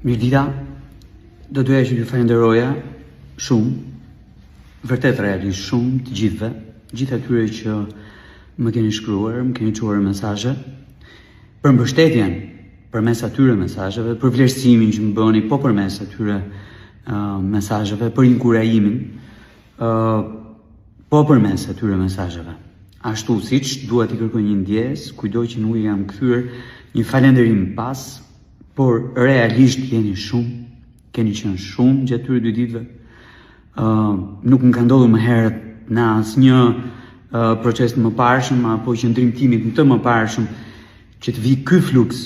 Mirëdita, do doja që t'ju falenderoja shumë, vërtet realisht shumë të gjithëve, gjithë atyre që më keni shkruar, më keni çuar mesazhe, për mbështetjen përmes atyre mesazheve, për vlerësimin që më bëni po përmes atyre uh, mesazheve, për inkurajimin, uh, po përmes atyre mesazheve. Ashtu siç dua t'i kërkoj një ndjesë, kujdo që nuk i kam kthyer një falënderim pas, por realisht jeni shumë, keni qenë shumë gjatë këtyre dy ditëve. Ë uh, nuk më ka ndodhur më herët në asnjë uh, proces të mëparshëm apo qëndrim timit të mëparshëm që të vijë ky fluks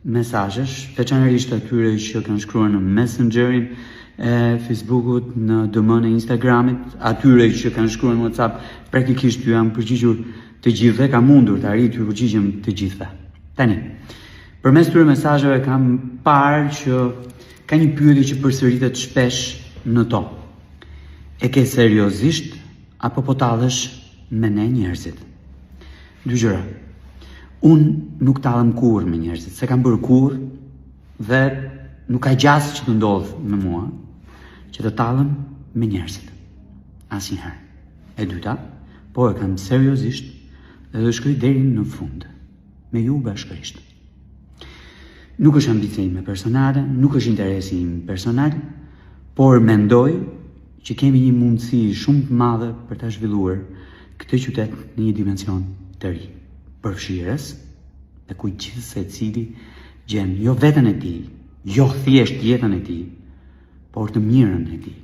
mesazhesh, veçanërisht atyre që kanë shkruar në Messengerin e Facebookut, në DM-në e Instagramit, atyre që kanë shkruar në WhatsApp, praktikisht ju jam përgjigjur të gjithëve, kam mundur të arrij t'ju përgjigjem të gjithëve. Tani, përmes këtyre mesazheve kam parë që ka një pyetje që përsëritet shpesh në to. E ke seriozisht apo po tallesh me ne njerëzit? Dy gjëra. Unë nuk tallem kurrë me njerëzit, s'e kam bërë kurrë dhe nuk ka gjasë që të ndodhë me mua që të tallem me njerëzit. Asnjëherë. E dyta, po e kam seriozisht dhe do shkoj deri në fund me ju bashkërisht. Nuk është ambicia ime personale, nuk është interesi im personal, por mendoj që kemi një mundësi shumë të madhe për ta zhvilluar këtë qytet në një dimension të ri, përfshirës dhe ku gjithsecili gjen jo veten e tij, jo thjesht jetën e tij, por të mirën e tij.